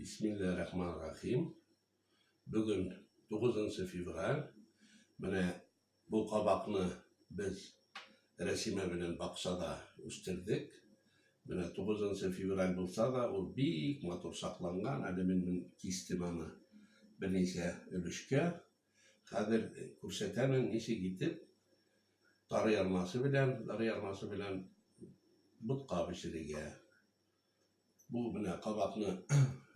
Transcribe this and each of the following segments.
Бисмиллаһир-рахманир-рахим. Бүген 9 февраль. Менә бу кабакны без Рәсимә белән бакчада үстердек. Менә 9 февраль булса да, ул бик матур сакланган. Әле мин кистем аны берничә өлешкә. Хәзер күрсәтәмен, ничек итеп тары ярмасы белән, тары ярмасы белән ботка пешерергә. Бу менә кабакны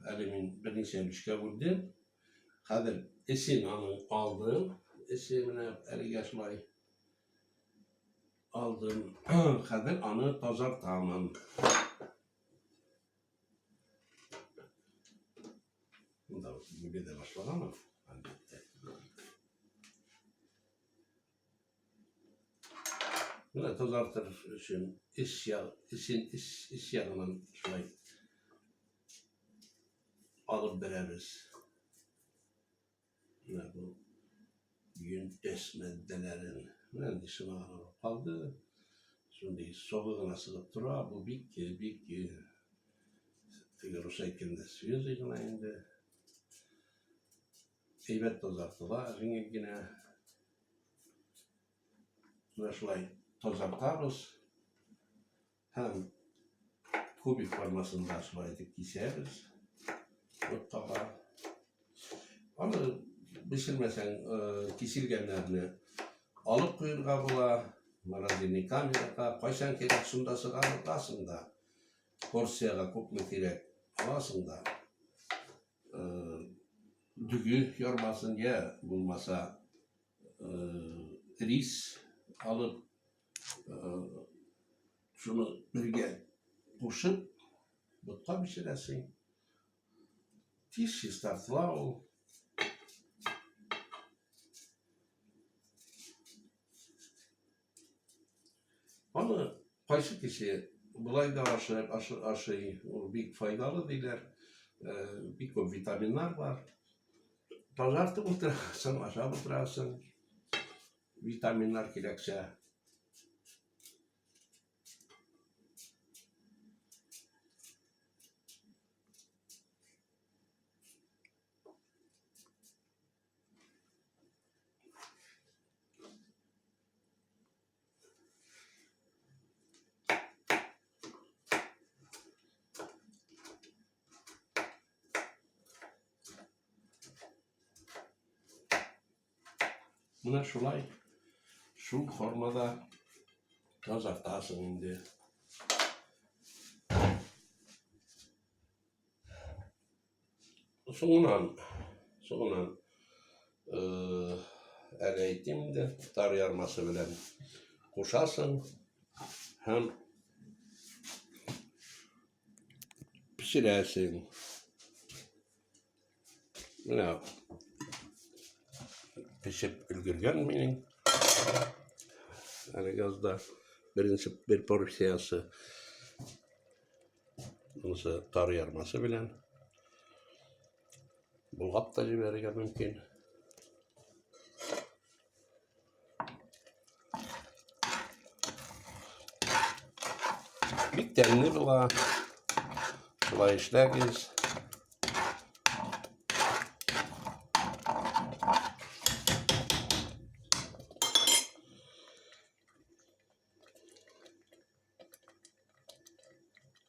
әле мин берничә өлешкә бүлдем. Хәзер эчен аның алдым. Эче менә әлегә шулай алдым. Хәзер аны тазартамын. Монда бүле дә башлаган, әлбәттә. Менә тазартыр өчен эч яг, эчен эч, эч ягыннан шулай алып бәрәбез. Менә бу йөнтәс матдәләрен. Менә инде шуңа гына калды. Шундый согы гына сыгып тора. Бу бик, бик теге рус әйткәндә свежий гына инде. Әйбәт тазартыла, җиңел генә. Менә шулай тазартабыз. Һәм кубик формасында шулай итеп кисәбез. Боткага. Аны пешермәсәң, киселгәннәрне алып куерга була. Морозильный камерага. Кайчан кирәк, шунда чыгарасың да. Порциягә күпме кирәк, аласың да. Дөге ярмасын, я булмаса рис алып, шуны бергә кушып, ботка пешерәсең. Тиз чистартыла ул. Аны кайсы кеше болай да ашый, ашый, ул бик файдалы диләр. Бик күп витаминнар бар. Тазартып утырасың, ашап утырасың. Витаминнар кирәксә. Менә шулай шул формада тазартасың инде. Соңыннан, соңыннан әле әйтим инде, тар ярмасы белән кушасың һәм пешерәсең. Менә пешеп өлгергән минем. Әле газда беренче бер порциясе. Монысы тары ярмасы белән. Болгап та җибәрергә мөмкин. Бик тәмле була. Шулай эшләгез.